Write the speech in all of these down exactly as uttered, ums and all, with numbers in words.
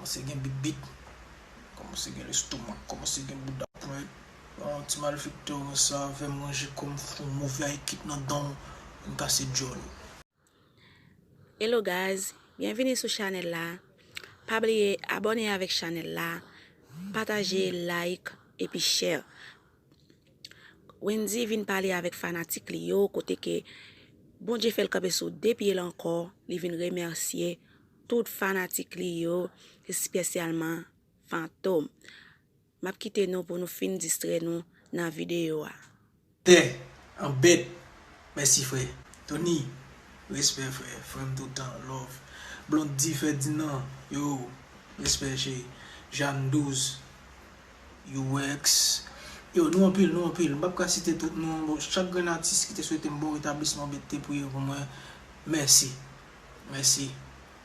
Kòmanse gen bit bit, kòmanse gen lestomak, kòmanse gen bouda pwent. Yon ti malfektè konsa, fè m ranje kò m, fè yon move ekip nan dan w, vin kase djòl ou. Hello guys, byenvini sou chanèl la. Pa bliye abòne avèk chanèl la, pataje, like epi share. Wendy vin pale avèk fanatik li yo kote ke Bondye fè l kanpe sou de pye l ankò, li vin remèsye tout fanatik li yo, espesyalman Fantom. M ap kite nou pou nou fin distrè nou nan videyo a. Tè, an bèt. Mèsi frè. Tony, respè frè. Frè m toutan, love. Blondy Ferdinand, yo, respè cheri. Jeanne Douze, U X. Yo, nou anpil, nou anpil. M p ap ka site tout non. Bon, chak grenn atis ki te swete m bon retablisman, ki te priye pou mwen. Mèsi. Mèsi.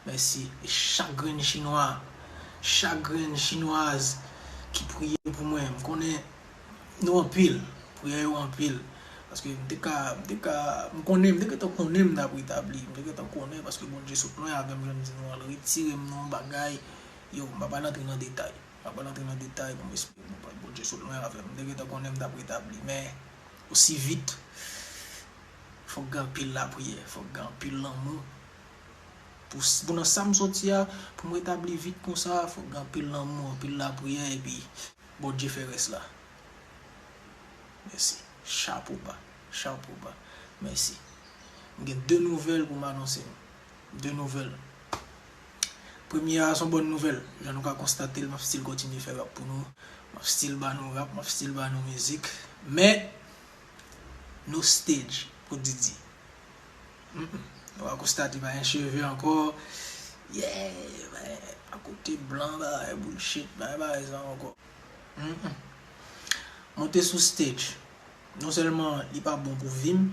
Mèsi. E chak grenn chinwa, chak grenn chinwaz ki priye pou mwen, m konnen nou anpil, priyè yo anpil. Paske m te ka, m te ka, m konnen, m te gentan konnen m t ap retabli, m te gentan konnen, paske Bondye sot lwen avè m, jan m di nou an, l retire m nan yon bagay, yo, m pa pral antre nan detay, m pa pral antre nan detay pou m esplike nou, Bondye sot lwen avè m, m te gentan konnen m t ap retabli, men osi vit, fòk gen anpil lapriyè, fòk gen anpil lanmou, Pou, pou nan sa m soti a, pou m retabli vit konsa, fòk gen anpil lanmou, anpil lapriyè, epi Bondye fè rès la. Mèsi. Chapo ba. Chapo ba. Mèsi. M gen de nouvèl pou m anonse nou. De nouvèl. Premye a, se yon bòn nouvèl. Jan nou ka konstate l, m ap still kontinye fè rap pou nou. M ap still ba nou rap, m ap still ba nou mizik. Men, no stage pou Didi. Mm, mm. Nou va konstate pa gen cheve ankò. Yeah, akote blan, bagay bullshit, bagay, bagay sa ankò. Mm, mm. Monte sou stage. Non sèlman li pa bon pou vi m,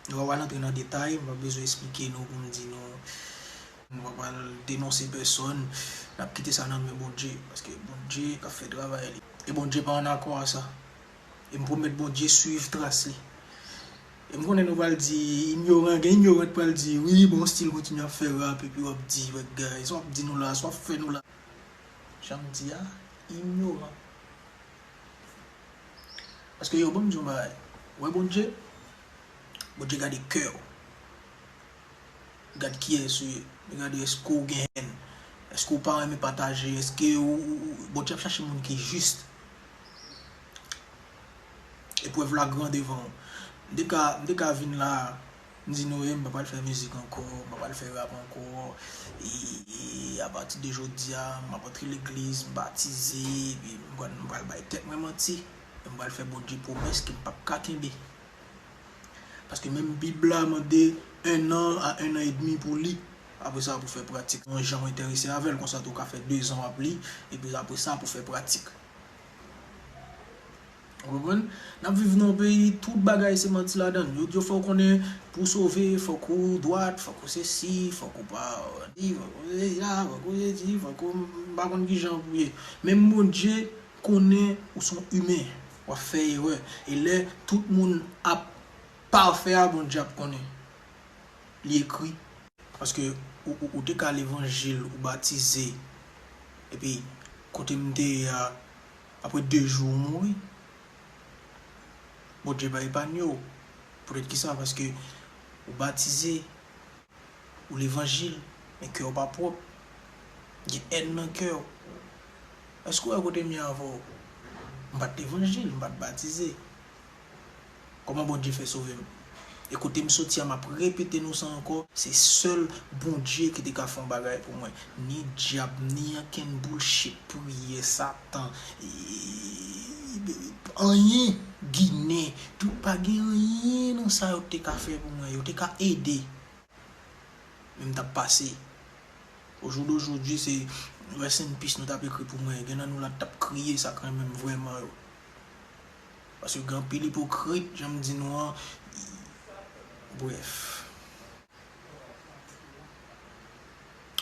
nou pa pral antre nan detay, m pa bezwen esplike nou pou m di nou, nou pa pral denonse pèsòn, n ap kite sa nan men Bondye, paske Bondye k ap fè travay li. E Bondye pa an akò a sa. E m pwomèt Bondye swiv tras li. E m konnen nou pral di, inyoran, gen inyoran k pral di, wi, bon, still kontinye ap fè rap, epi w ap di, wè, guys, w ap di nou la, sa w ap fè nou la. Jan m di a, inyoran. Paske yo, ban m di yon bagay. Wè Bondye, Bondye gade kè w. Gad kiyès ou ye. Li gade èske w gen hèn. Èske w pa renmen pataje. Èske ou, ou, ou, Bondye ap chache moun ki jis. Eprèv la gran devan w. M te ka, m te ka vin la, m di nou, e, m pa pral fè mizik ankò, m pa pral fè rap ankò. E, e, apati de jodi a, m ap antre legliz, m batize, epi m pral, m pral bay tèt mwen manti. E m pral fè Bondye pwomès ke m p ap ka kenbe. Paske menm Bib la mande un an a un an et demi pou li. Apre sa, pou fè pratik. Yon jan w enterese avè l, konsa tou w ka fè dezan w ap li, epi apre sa, pou fè pratik. Ou konprann? N ap viv nan yon peyi, tout bagay se manti ladan l. Yo di w fò w konnen, pou w sove, fòk ou dwat, fòk ou sesi, fòk ou pa di, fòk ou sesi la, fòk ou sesi, fòk ou, m pa konn kijan pou ye. Menm Bondye konnen ou se yon imen, w ap fè erè. E lè tout moun ap pafè a, Bondye ap konnen. Li ekri. Paske ou, ou, ou te ka levanjil, ou batize, epi kote m te ye a, apre de jou ou mouri. Bondye pa epanye w. Poutèt kisa? Paske ou batize, ou levanjil, men kè w pa pwòp. Gen hèn nan kè w. Èske w wè kote m ye avè w? M pa t levanjil, m pa t batize. Kòman Bondye fè sove m? E kote m soti a, m ap repete nou sa ankò, se sèl Bondye ki te ka fè yon bagay pou mwen. Ni dyab, ni ankenn bullshit, priyè, Satan, e, anyen, Ginen, tout, pa gen anyen nan sa yo te ka fè pou mwen. Yo te ka ede. Men m t ap pase. Au jour d'aujourd'hui, se rest in peace nou t ap ekri pou mwen. Gen nan nou la t ap kriye, sa k renmen m vrèman yo. Paske gen anpil ipokrit, jan m di nou an. Brèf.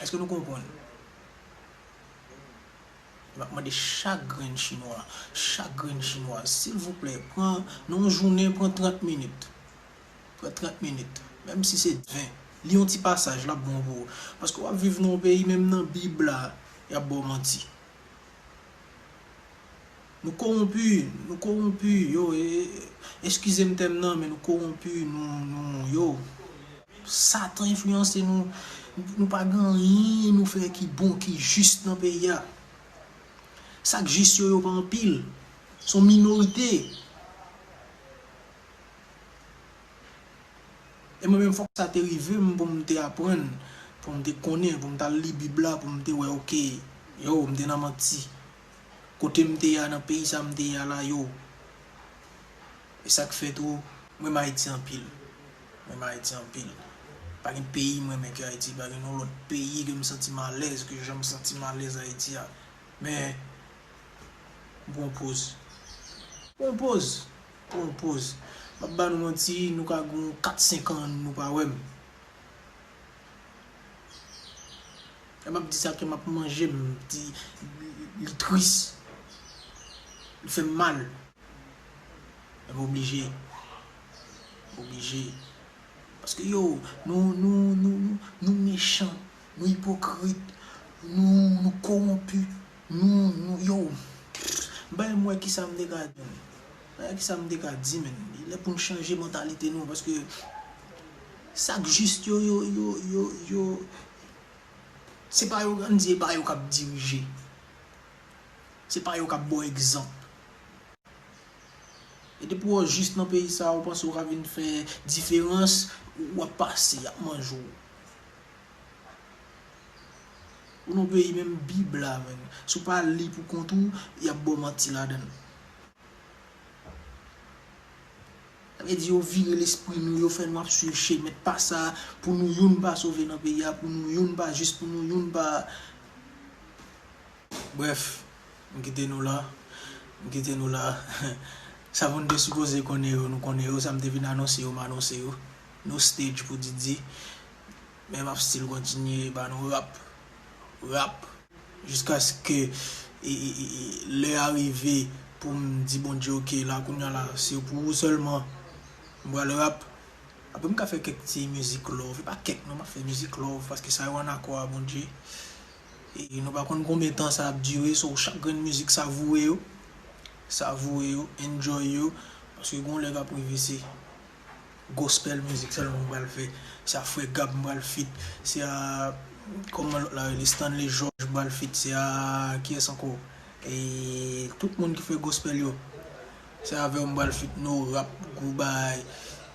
Èske nou konprann? M ap mande chak grenn chinwa, chak grenn chinwaz, silvouplè, pran, nan yon jounen, pran trant minit. Pran trant minit, menm si se ven. Li yon ti pasaj, l ap bon pou ou. Paske w ap viv nan yon peyi, menm nan Bib la, Y ap ba w manti. Nou kowonpi, nou kowonpi, yo, e, e, eskize m tèm nan, men nou kowonpi, nou, nou, yo. Satan enfliyanse nou, nou pa gen anyen nou fè ki bon, ki jis nan peyi a. Sa k jis yo, yo pa anpil. Se yon minorite. E mwen menm, fòk sa te rive m pou m te aprann, pou m te konnen, pou m t al li Bib la, pou m te wè, oke, yo, m te nan manti. Kote m te ye a, nan peyi sa m te ye a la, yo. E sa k fè tou, m renmen Ayiti anpil. M renmen Ayiti anpil. Pa gen peyi m renmen ke Ayiti, pa gen yon lòt peyi ke m santi m alèz, ke jan m santi m alèz Ayiti a. Men, m pran poz. Pran poz. Pran poz. M ap ba nou manti, nou ka gen kat, senk an, nou pa wè m. E m ap di sa ke m ap manje, m di, li tris. Li fè m mal. Men m oblije. M oblije. Paske yo, nou, nou, nou, nou, nou mechan, nou ipokrit, nou, nou kowonpi, nou, nou, yo. M pa menm wè kisa m te ka di, m pa wè kisa m te ka di, men. Li lè pou n chanje mantalite nou, paske sa k jis yo, yo, yo, yo, yo, se pa yo, ann di, e pa yo k ap dirije. Se pa yo k ap ba w egzanp. E depi w jis nan peyi sa, ou panse w ka vin fè diferans, w ap pase, y ap manje w. Ou nan peyi menm Bib la, menm. Si w pa li pou kont ou, y ap ba w manti ladan l. Sa vle di yo vire lespri nou, yo fè nou ap swiv chemen pa sa, pou nou youn pa sove nan peyi a, pou nou youn pa jis, pou nou youn pa. Brèf, m kite nou la. M kite nou la. Sa moun te sipoze konnen yo, nou konnen yo. Sa m te vin anonse yo, m anonse yo. No stage pou Didi. Men m ap still kontinye ba nou rap. Rap. Jiskaske e, e, e, e, lè a rive pou m di Bondye, oke, la kounye a la, se pou ou sèlman. M pral rap. Apre m ka fè kèk ti mizik love. E pa kèk non, m ap fè mizik love, paske sa yo ann akò a Bondye. E nou pa konn konbyen tan sa ap dire, so chak grenn mizik, savoure yo. Savoure yo, enjoy yo, paske gon lè k ap rive se gospel mizik sèlman m pral fè. Se a Frè Gab m pral feat. Se a, kòman lòt la rele, Stanley George m pral feat. Se a, kiyès ankò? E tout moun ki fè gospel yo. Se avè w m pral feat, no rap, gwo bagay.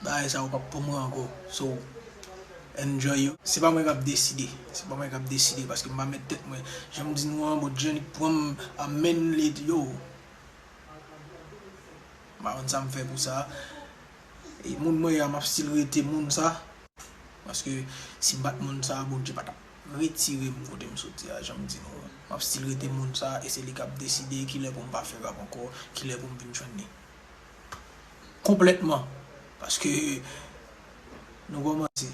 Bagay sa yo p ap pou mwen ankò. So, enjoy yo. Se pa mwen k ap deside. Se pa mwen k ap deside, paske m pa met tèt mwen. Jan m di nou an, Bondye annik pran m, amèn, li yo. M pa konn sa m fè pou sa. E moun mwen ye a, m ap still rete moun sa. Paske si m pa t moun sa, Bondye pa t ap retire m kote m soti a, jan m di nou an. M ap still rete moun sa, e se li k ap deside kilè pou m pa fè rap ankò, kilè pou m vin jwenn li. Konplètman. Paske nou kòmanse.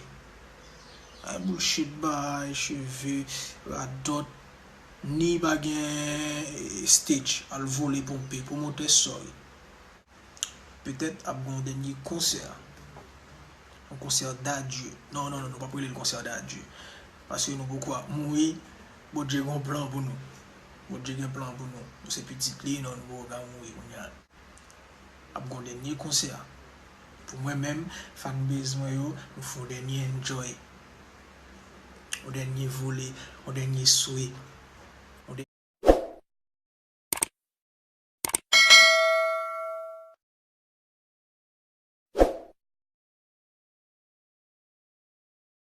Ay bullshit, bay cheve, radòt, ni pa gen, eh, stage, al vole ponpe, pwomotè, sorry. Petèt ap gen yon dènye konsè. Yon konsè d'adye. Non, non, non, nou p ap rele l konsè d'adye. Paske nou poko ap mouri. Bondye gen yon plan pou nou. Bondye gen plan pou nou. Nou se pitit li, non, nou poko ka mouri kounye a. Ap gen yon dènye konsè. Pou mwen menm, fanbase mwen yo, nou fè yon dènye enjoy. Yon dènye vole, yon dènye swe.